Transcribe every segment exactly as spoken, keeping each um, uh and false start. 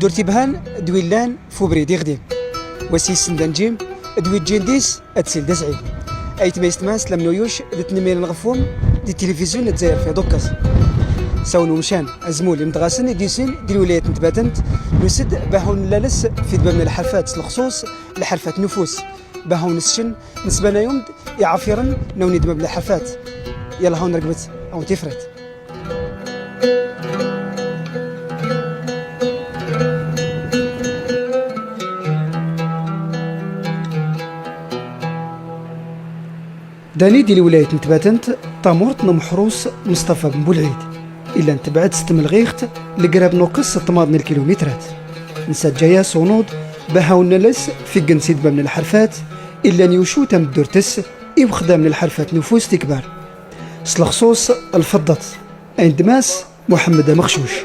Dor tibhan d-willan f ubrid iɣdim. Wa s-yessendan Jim, d-wijjin dis ad-sil d-azɛi. Aytma yessetma, slam n uyuc, d-tnemmiren ɣef wum, di tilivizyu n Lezzayer f iḍ ukkeẓ. S awen umcan, azmul imedɣasen i d-yusin di lwilayat n Tbatent, nusa-d baha ur nlal s f idmam n lḥerfat s lexṣuṣ, lḥerfat n ufus. Baha ur nessecn, nesbanay-um-d iɛafiren n awen idmam n lḥerfat. Yalla ha ur nrekbet, ha ur ntifret. Dani di lwilayat n Tbatent, tamurt n umeḥrus Mustafa Ben Bulɛid, illan tebɛed s tmelɣiɣt legrab n uqqes s ṭṭmad n lkilumitrat. Nsa ǧǧa-yas unuḍ, baha ur nlal s f iggen s idmam n lḥerfat, illan yucu tameddurt-s i uxdam n lḥerfat n ufus tikbar. S lexṣuṣ lfeḍḍet, ayen d Mass Muḥemmed Amexcuc.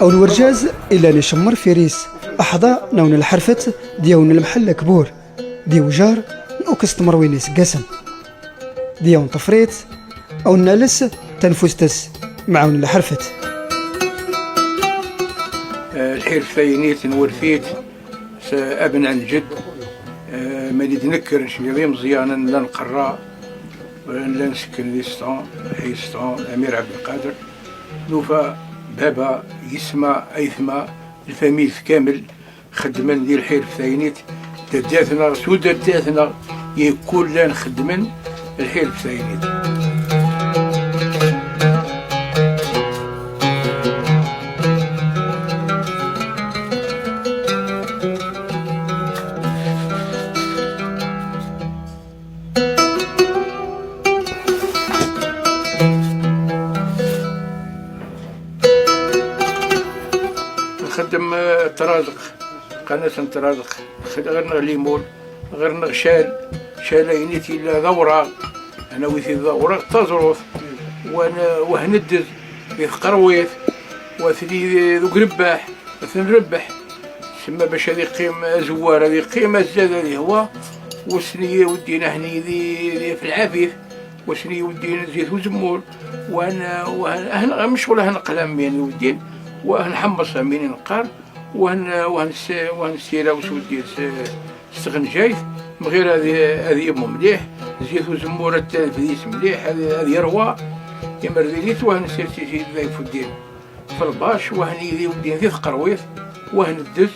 Awen urǧaz illan icemmer f iri-s aḥḍa n awen lḥerfat d yawen lmḥell akbur, d iwjar n ukkes tmerwin iseggasen. D yawen ṭefrit, awen nlal s tanfust-s mɛa awen lḥerfat. Eh, lḥirf taynit n wertit, s abna n lǧedd, eh, ma d-nekker d imeẓyanen, nella nqerra, nella nsekken di Sṭan, ḥi Sṭan, Amir Ɛebdelqader, nufa baba, yesma, aytma, lfamil kamel, xeddmen di lḥirf taynit, daddat-nneɣ, tudaddat-nneɣ, yekul llan xeddmen lḥirf taynit. Nxeddem, eh, ṭṭraẓeq, qqaren-asen ṭṭraẓeq, ɣer-neɣ limul, ɣer-neɣ cal, cal ayen i t-illa d awraɣ, ad nawi-t-id d awraɣ d taẓrut, wa n-, wa hneddez di tqerwit, wa tli d ugrebbaḥ, ad t-nrebbeḥ. Semma bac ad iqqim azewwar, ad iqqim azzad, ad ihwa, wa s-nyi weddin ahni di, di f lɛafit, wa s-nyi weddin zzit uzemmur, wa n-, wa n-, ahn-, mecɣul ad neqqel am win weddin, wa ad nḥemmeṣ am win neqqar, wa n-, wa n-, s-, wa nessiraw s weddin s-, s tɣenjayt, mɣir ad i-, ad yimmu mliḥ, zzit uzemmur ad t-, ad yis mliḥ, ad, ad yerwa, imerdin-it wa nessirs-it d ayfuddin. F lbac, wa hni di weddin di tqerwit, wa hneddez,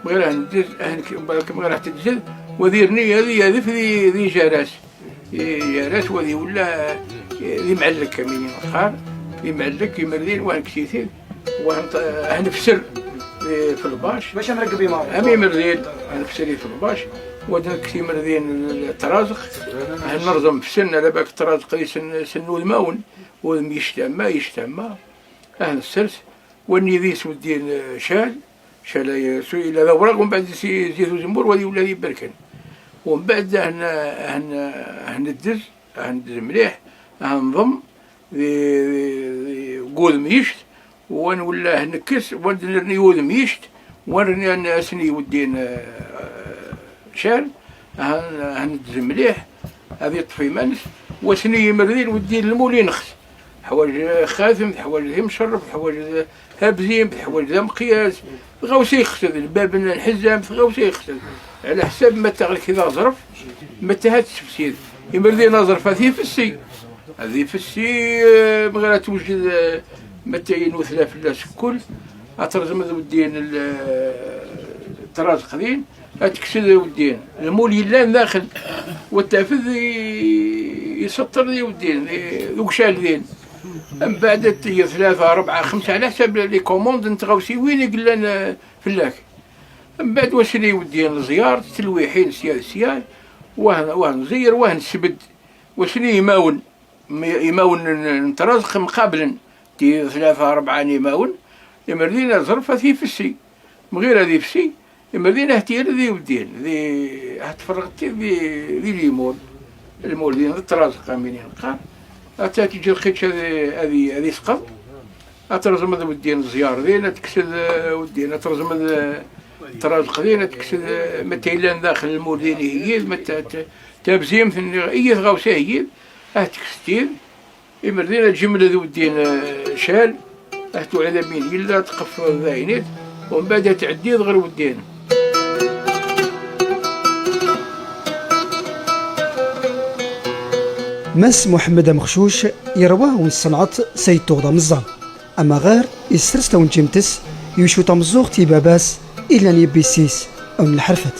mɣir ad hneddez, ahn-, balak mɣir ad teddez, wa d irni ad yadef di, di jaras. I jaras wa d iwella, eh, d imɛellek, am win neqqar, d imɛellek, imerdin, wa nkes-it-id, wa hn-, ad nefser, eh, f lbac. Bac ad nreggeb imaḍ. Am imerdin, ad nefser f lbac, wa d-nekkes imerdin n ṭṭraẓeq, ad nerẓem f sen, ala bak ṭṭraẓeq di sen, sen n udmawen, udem yectamma, yectamma. Ad nessers, wa nni di s weddin, eh, cal, cal ay, su illa d awraɣ, umbeɛd si, zzit uzemmur, wa d iwella d iberken. Umbeɛd ad n-, ad n-, ad hneddez, ad hneddez mliḥ, ad nḍem di, di, di, deg udem yict, wa nwella ad nekkes, wa d-nerni udem yict, wa nerni ad n-, ad s-nyi weddin, eh, cal, ad n-, ad hneddez mliḥ, ad iṭṭef iman-s, wa s-nyi imerdin weddin lmul inexs. Teḥwaǧ xatem, teḥwaǧ imcerref, teḥwaǧ abzim, teḥwaǧ ameqyas, tɣawsa ixsed, lbab n lḥezzam, tɣawsa ixsed. Ɛla ḥsab ma taɣ-, lki d aẓref, ma tahat tessefsid. Imerdin aẓref ad t-ifessi. Ad ifessi, eh, mɣir ad twejjed, eh, ma tayin utla fell-as kkul. Ad treẓmed weddin l-, ṭṭraẓeq din, ad tekkseḍ weddin lmul yellan daxel, wa tafed i-, iseṭṭer di weddin, i-, d ugcal din. Mbeɛd ad tgeḍ tlata, rebɛa, xemsa, ɛla ḥsab les commandes n tɣawsiwin i yellan, eh, fell-ak. Mbeɛd wa s-nyi weddin leẓyar, d telwiḥin sya d sya, wa n-, wa nẓeyyer, wa nesbedd, wa s-nyi imawen. M-, imawen n, n ṭṭraẓeq mqablen, ti tlata, rebɛa n imawen, imerdin aẓref ad t-ifessi. Mɣir ad ifessi, imerdin ad t-yerr di weddin, di, ad tferreɣ-t di, di limul, lmul din d ṭṭraẓeq am win neqqar, ad t-teǧǧeḍ qič ad, ad, ad isqeḍ, ad treẓmeḍ weddin ẓyar din, ad tekkseḍ, eh, weddin, ad treẓmeḍ, eh, ṭṭraẓeq din, ad tekkseḍ, eh, ma ta yellan daxel lmul din ihi-d, ma ta-, ta-, tabzimt-nni, iyi tɣawsa ihi-d, ad tekkseḍ-t-id, Имердина جملة ذو الدين شال، أهتو على مين إلا تقف ذاينيت، ومن بعد تعدي ضغر ودين. Мэс Մուհամմեդ Մխշուշ երևա ուն սնած սեյ տողդա մզան։ Ամաղար իսրստա ուն ջիմտս յուշու տամզող թի բաբաս իլան եբիսիս ուն լհարֆետ.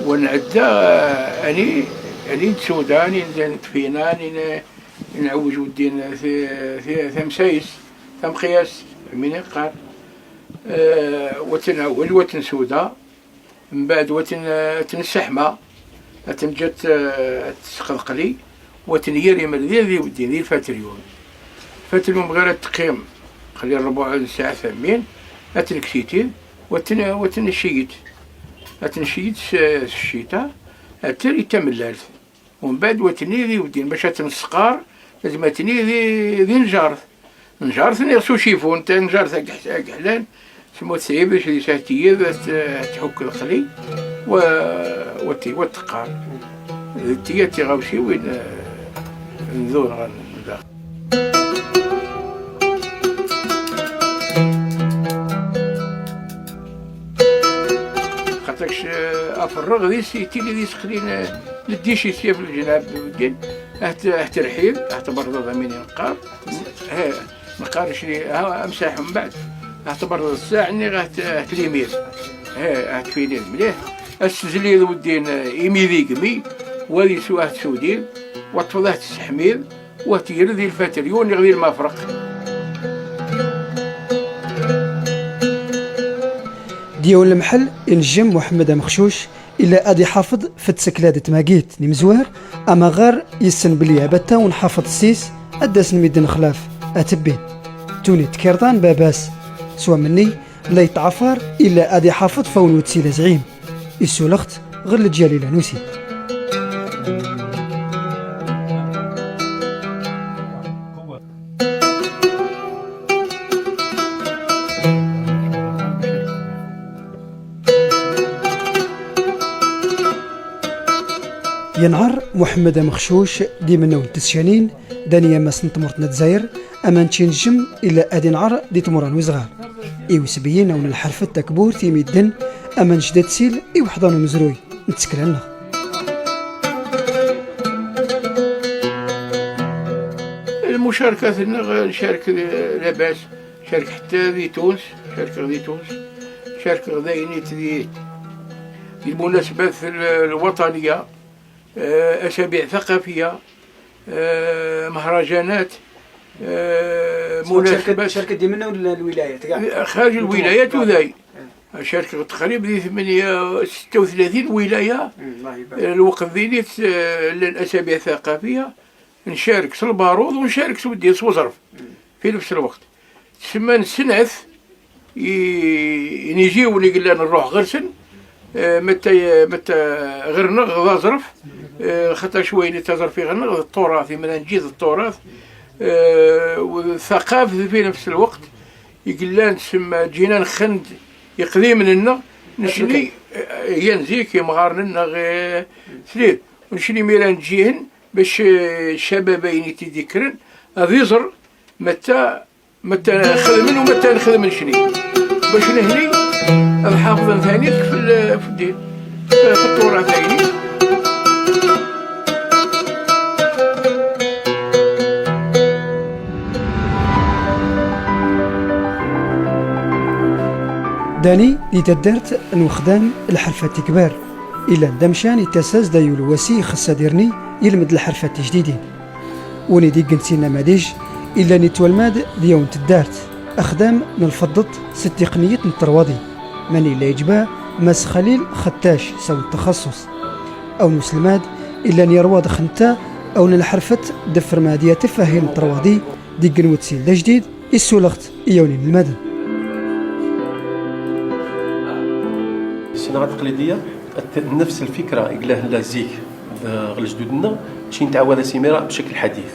ونعدى، يعني، يعني، سوداني، زين، فيناني، نعوج ودين ث-، ث-، ثمسيس، ثمقياس، من يقار. آه، وتنعوج، وتنسودا. من بعد وتن-، تنسحمة. تنجت، آه، تسقلقلي. وتنيري من ذي، ذي ودين، ذي الفتريون. الفتريون غير التقييم. خلي الربع ساعة ثمين. أتنكسيتين. وتن-، وتنشيت. أتنشيت س-، الشتاء. أتري تملالت. ومن بعد وتني ذي ودين باش تنسقار، لازم تني ذي، ذي نجارث. نجارث نيغسو شيفون، تا نجارث أكح-، أكحلان. سمو تسعيب، شري ساتي، ذات تحك الخلي. و-، وتي، وتقار. تي، تي غاوسي وين، آه، نذور غن-، ذا. خاطرش، آه، أفرغ ذي سي، تيلي ذي سخلين، آه، لديشي سيف الجناب الدين. أهت-، أهت رحيل، أهت برضه ضمين ينقار. ها، ما قالش لي، ها، أمسح من بعد. أهت برضه الساعة إني غهت، أهت ليمير. ها، أهت فيني مليح. السزلي ذو الدين، آه، إيمي ذي قمي. وذي سو أهت سودين. وطفض أهت السحمير. وتير ذي الفتر، يون يغذي المفرق. Դիոն լմհել ինժեմ Մուհամմեդ Մխշուշ իլը ադի հաֆդ ֆցկլեդտ մագիտ նիմզուար, ամաղար իսն բլի աբտա ուն հաֆդ սիս ադես նմիդն խլաֆ աթբի. Տունի տքերդան բաբաս, սուամնի լեյ տաֆար իլը ադի հաֆդ ֆաուն ուցի լեզղիմ. Իսուլղտ ղլը ջալիլանուսի. Յենհար Մուհամմեդ Մխշուշ դիմնոն տսյանին, դանիա մասն տմորտ նծայր, ամեն չին ժմ իլը ադին առ դիտմորան ուզղա. Իուսբիին աուն լհարֆտ տակբուր թիմի դն, ամեն շդեցիլ իու հդանում զրույ, նցկլեննա. المشاركة في النغ-، شارك لاباس، شارك حتى ذي تونس، شارك غدي تونس، شارك غدا ينيت ذي، ذي المناسبات ال-، الوطنية، آه، أسابيع ثقافية، آه، مهرجانات، آه، شركة، مناسبات. شركة دي منه ولا الولايات؟ كاع. خارج الولايات وذاي. شارك تقريبا ذي ثمانية، ستة وثلاثين ولاية. مم، الله يبارك. آه، الوقت ذي نيت، آه، للأسابيع الثقافية. نشارك في البارود ونشارك في ودي وزرف. في نفس الوقت. تسمى نسنعث ي-، نجيو اللي قلنا نروح غرسن. آه، متى، متى غرنا غضا زرف. آه، خطر شوية نتظر في غرنا التراث، مثلًا نجيز التراث. آه، والثقافة في نفس الوقت. يقلان تسمى جينا نخند يقديم لنا. نشني، آه، ينزيك يمغار لنا غير ثليل. ونشني ميران جيهن باش، آه، الشباب يني تيديكرن. أذيزر متى، متى نخدم ومتى نخدم شني. باش نهني الحافظ ثاني في ال-، في الدين، في التراث ثاني. داني دي تدرت نوخدان الحرفة تكبر. إلا ندمشان يتساز دا يولوسي خصديرني يلمد الحرفة تجديدين. وني ديقن سينا ماديش، إلا نتوالماد ديون تدارت. أخدام نلفضت ست تقنية نترواضي. من إلا يجبا ماس خليل ختاش سو التخصص. أو نسلماد إلا نيرواض خنتا أو نلحرفت دفر مادية تفاهي نترواضي ديقن وتسيل دا جديد السولخت يوني المدن. الصناعة التقليدية الت-، نفس الفكرة يقلاه لا زيك، آه، غير جدودنا، شي نتعاود سيميرا بشكل حديث.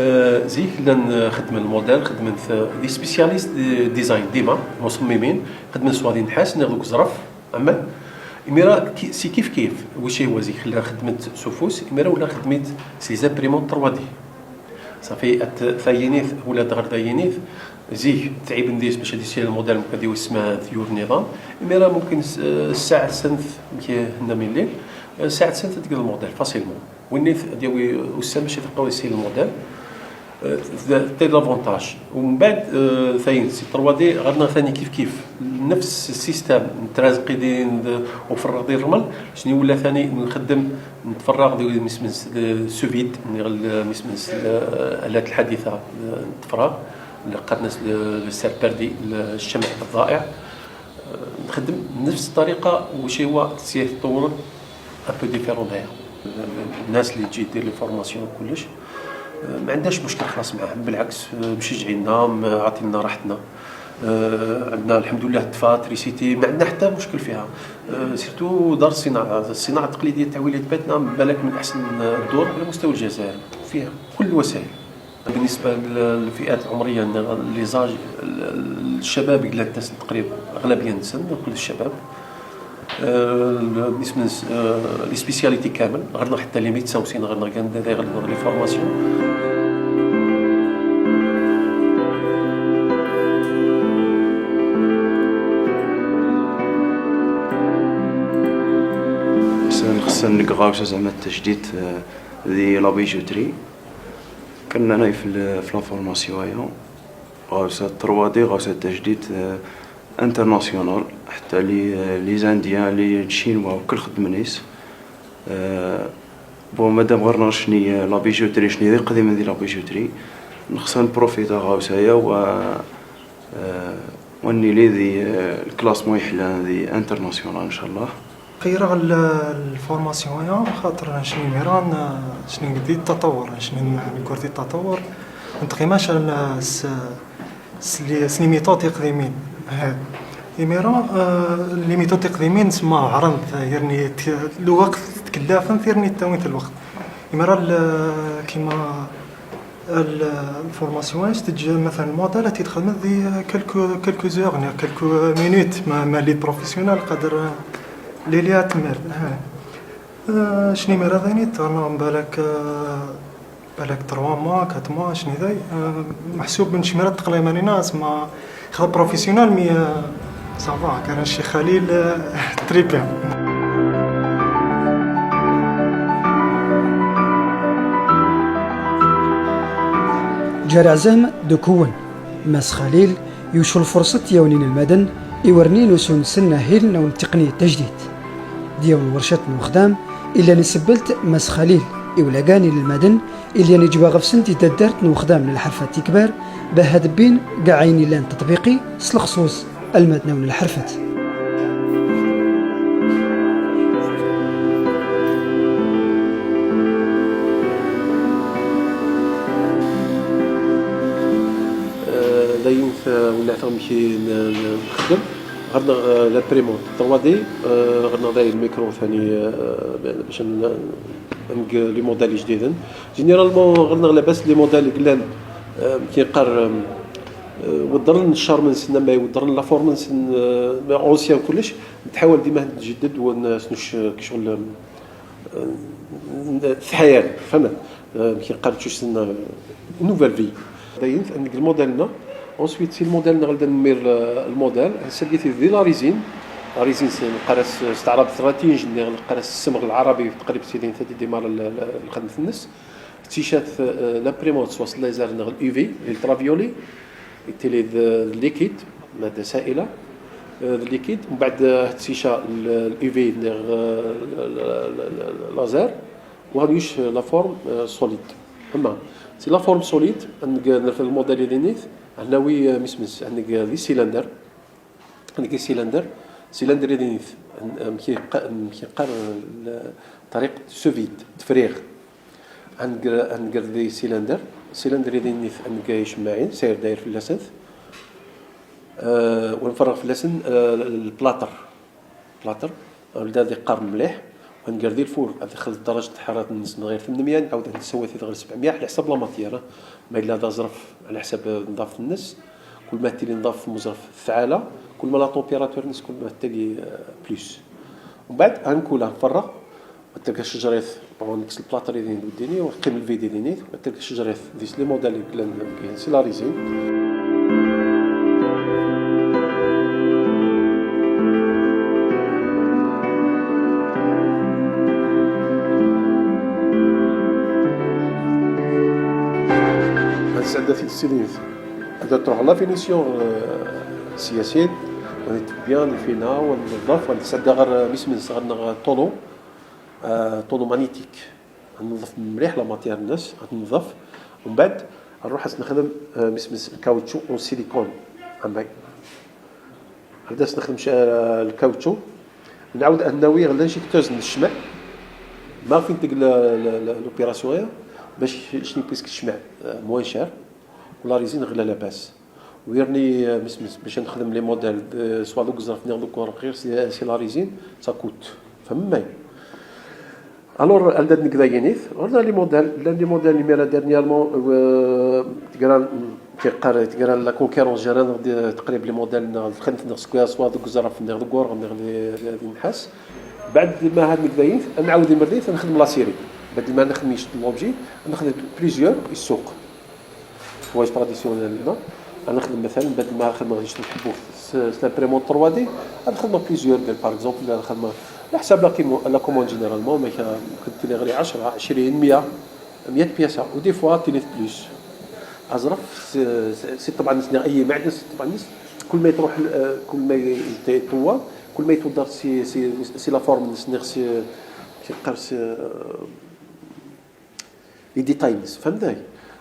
آه، زيك لان خدم الموديل، خدمة، آه، دي سبيسياليست دي ديزاين ديما، مصممين، خدمة سوا دي نحاس، ناخذ ظرف، أما Իմերա, սի քիֆ քիֆ, ܘܫի ܘզի խլա խդմիտ սուֆուս, իմերա ուլա խդմիտ սիզե պրիմոտ տրվադի։ Սա ֆի ատ թայինիվ, ուլա դղար թայինիվ, զի թեյ բնդիս պշտի սիլ մոդել մկդի ուսմա յուրնևան, իմերա մուքին սա սենթ կե նամիլի, սա սենթ դգլ մոդել, ֆասիլ մոն։ Ունիվ դեվի ուսեմ շի տկալ սիլ մոդել, դե լավոնտաժ։ Ուն բետ թեյին, սի տրվադի, ղարնա թենի քիֆ քիֆ, նվս սիստեմ, տրազկիդին, օֆրադի ռմալ, շնի ուլա թենի խդմ, Нتفرغ دي مس من سوفيد، نغل مس من الآلات الحديثة، نتفرغ، نقرنس للسربردي، الشمع الضائع. نخدم نفس الطريقة، وشي هو سي تطور ان بو ديفيرون هي. الناس اللي تجي دير لي فورماسيون كلش، ما عندهاش مشكل خلاص معاهم، بالعكس، مشجعينا، عاطينا راحتنا. عندنا الحمد لله دفا تريسيتي، ما عندنا حتى مشكل فيها. سيرتو دار الصناعة، الصناعة التقليدية تاع ولاية باتنة بالك من أحسن الدور على مستوى الجزائر، فيها كل الوسائل. بالنسبة للفئات العمرية، لي زاج، الشباب قلنا تقريبا أغلبية نسن، كل الشباب. بالنسبة لي سبيسياليتي كامل، غير حتى لي ميدسان وسين، غير كان غير لي فورماسيون. خصنا نقراو زعما التجديد، آه، دي لا بيجوتري. كنا هنا في ال-، في لا فورماسيون هيا. غاوسة تروا دي، غاوسة تجديد، آه، انترناسيونال، حتى لي، آه، لي زانديان، لي تشينوا، وكل خدمنيس. آه، بون، مادام غير نرشني لا بيجوتري، شني ذي قديم ذي لا بيجوتري. نخصنا نبروفيتا غاوسة هيا و، آه، واني لي ذي، آه، الكلاس مو يحلى ذي انترناسيونال إن شاء الله. خير على الفورماسيون هيا، خاطر شني ميران، شني جديد تطور، شني نقول التطور. انت قيماش على س-، س-، لي، س-، لي ميثود يقدمين. ها. إميرا، آه، لي ميثود يقدمين سما عرض، يعني، ت-، الوقت تكلافن، ثيرني التاوين الوقت. إميرا ال-، كيما الفورماسيون تجي مثلًا الموديل تيدخل من ذي كلكو، كلكو زيغ، يعني كلكو مينوت، ما، ما لي بروفيسيونال قدر لي لي اتمر. ها. آه، شني مرة ذيني ترنا بالك، آه، بالك تروا موا، كات موا، شني ذي؟ آه، محسوب من شمرة تقلي ماني ناس، ما خذ بروفيسيونال، مي، آه، سافا، كان الشيخ خليل، آه، تري بيان. جرعزم دكون، ماس خليل، يوشو الفرصة يونين المدن، يورنين وسون سنة هيل نون تقنية تجديد. ديون ورشة نوخدام، إلا نسبلت ماس خليل، إولاقاني للمدن، إلا نجبا غفسنتي تدرت نوخدام للحرفة تكبر، بهد بين قاعين لان تطبيقي، سلخصوص المدنة ونلحرفت. آه، دايم في ولاية المشي ن-، ن-، نخدم. غرنا، آه، لابريمونت تروا دي، آه، غرنا داير الميكرو ثاني، آه، باش ن-، نلقى لي موديل جديدين. جينيرالمون غرنا لاباس لي موديل قلان، آه، كيقار، آه، ودرن الشهر من سنة ما يودرن لافور من سن، آه، اونسيان كلش. نتحاول ديما نتجدد ونسنش كشغل، آه، تحيان، فهمت؟ آه، كي قال تشوش سنة نوفال في. داين عندك الموديل هنا. اونسويت سي الموديل هنا غادي نمير، آه، الموديل. نسلقي في ذي لا ريزين. لا ريزين سي نقرا س-، استعراب ثلاثين جنيه، نقرا السمغ العربي تقريبا سيدي انت ديمار ال-، ال-، الخدمة في النس. تيشات، آه، لامبريمونت سوا ليزر نغ اليو في، الترافيولي. يتيلي ذ-، ليكيد، مادة سائلة. آه، ليكيد. ومن بعد، آه، تيشا ال-، اليو في نغ، آه، ل-، ل-، ل-، ل-، لازر. وهذا يش لا فورم، آه، سوليد. اما سي لا فورم سوليد، عندك نرفع الموديل دينيث، هنا وي، آه، مسمس، عندك، آه، ذي سيلندر. عندك سيلندر، سيلندر دينيث، عن-، آه، مكي ق-، مكي قر ال-، طريقة سوفيد، تفريغ. عندك، عندك ذي سيلندر، سيلندر دينيث، عندك يشمعين، سير داير في اللسنث. آه، ونفرغ في اللسن، آه، البلاطر. بلاطر، نبدا ذي قرن مليح، ونقردي الفور، هذا خلط درجة الحرارة النص من غير ثمنمية، نعاود نسوي في غير سبعمية على حسب لا ماتيير، ما إلا ذا ظرف على حسب نظافة النص، كل ما تلي نظافة مزرف ثعالة، كل ما لا طومبيراتور النص كل ما تلي، آه، بلوس. But, I'm cool, I'm فرغ. قلت لك الشجرات، طبعا ديك البلاطه اللي دايرين بالديني وقيم الفيدي اللي نيت، قلت لك الشجرات ديس لي موديل اللي كلام كاين سي لا ريزين. هاد السعدة في السيلينيت. هذا تروح لا فينيسيون، آه، سياسيين، ونتبيان فينا وننظف، ونتسدى غير ميس من صغرنا طولو، آه، طولو مانيتيك. ننظف مليح لا ماتيير الناس، تنظف. ومن بعد نروح نخدم، آه، ميس من الكاوتشو اون سيليكون. عمي. هذا نخدم ش-، آه، الكاوتشو. نعاود انوي غير شي كتوز من الشمع. ما فين تقل لوبيراسيون هي. باش شني بيسك الشمع، آه، موان شير. ولا ريزين غلا لاباس. ويرني، آه، مس-، مس-، باش نخدم لي موديل، آه، سوا دوك زرف نيغ دوك ورق غير سي، سي لا ريزين، سا كوت. فهمي؟ الور، عندنا نقدا ينيث، عندنا لي موديل، لان لي موديل اللي ميرا ديرنييرمون، آه، تقرا، تقرا لا كونكيرونس جيران، غادي تقريب لي موديل، ناغ الخنث، ناغ سكوير، سوا دوك زرف، ناغ دوك ورق، ناغ لي، لي نحاس. بعد ما هاد نقدا ينيث، نعاود مريث، نخدم لا سيري. بعد ما نخدم يشت لوبجي، نخدم بليزيور يسوق. حوايج تراديسيونيل لنا. انا نخدم مثلا بدل ما نخدم غير شنو نحبو في س-، سلامبريمون ثروا دي، انا نخدم بليزيور ديال، باغ اكزومبل، انا نخدم على حساب لا كيمو-، لا كوموند جينيرالمون، ما كان-، ممكن تلي غير عشرة، عشرين، مية، مية بياسه، ودي فوا تلي في بلوس. ازرف سي، سي، سي طبعا سني اي معدن، سي طبعا نس-، كل ما يتروح ال-، كل ما يت-، يتطور، كل ما يتوضر سي، سي، سي لا فورم نس-، نغ سي، كيقال سي، لي ديتاي نس، فهمتي؟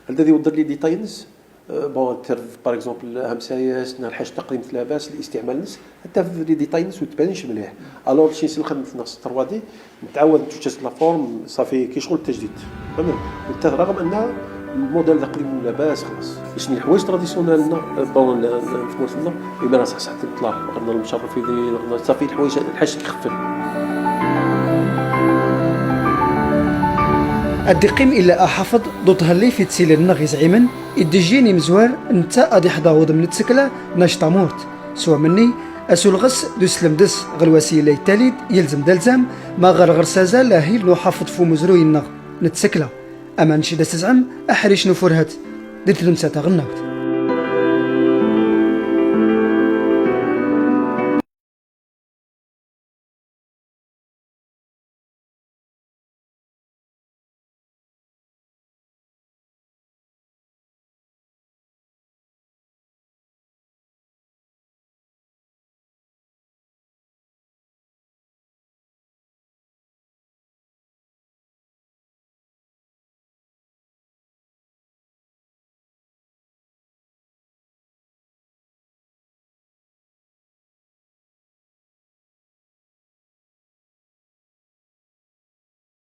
الذي يوضر لي ديتاي نس، آه، بون، تر-، باغ اكزومبل، همسايس، نهار حاج تقريم في لاباس، الاستعمال نس، حتى في لي ديتاي نس وتبانش مليح. الوغ شي نسلخ نفس ثروا دي، نتعاود نتشوتش لا فورم، صافي كي شغل التجديد. فهمت؟ وانت رغم ان الموديل القديم لاباس خلاص. شني الحوايج تراديسيونيل لنا، آه، بون، ل-، ل-، في مرسلنا، اي راه صح صح تطلع، غنى المشرف يدي، غنى صافي الحوايج، الحاج يخفل. Ad d-iqqim illa aḥafeḍ d uṭhelli f itsilin-nneɣ izɛimen, i d-ijjin imezwar, netta ad iḥḍer udem n tsekla n ac tamurt. S wammenni, asulɣes d uslemdes ɣer wasi yella yettalid, yelzem d alzam, ma ɣer ɣer-s azal ahil n uḥafeḍ f umezruy-nneɣ n tsekla. Aman d asezɛem, aḥric n ufurhet, di tlemsa taɣelnawt.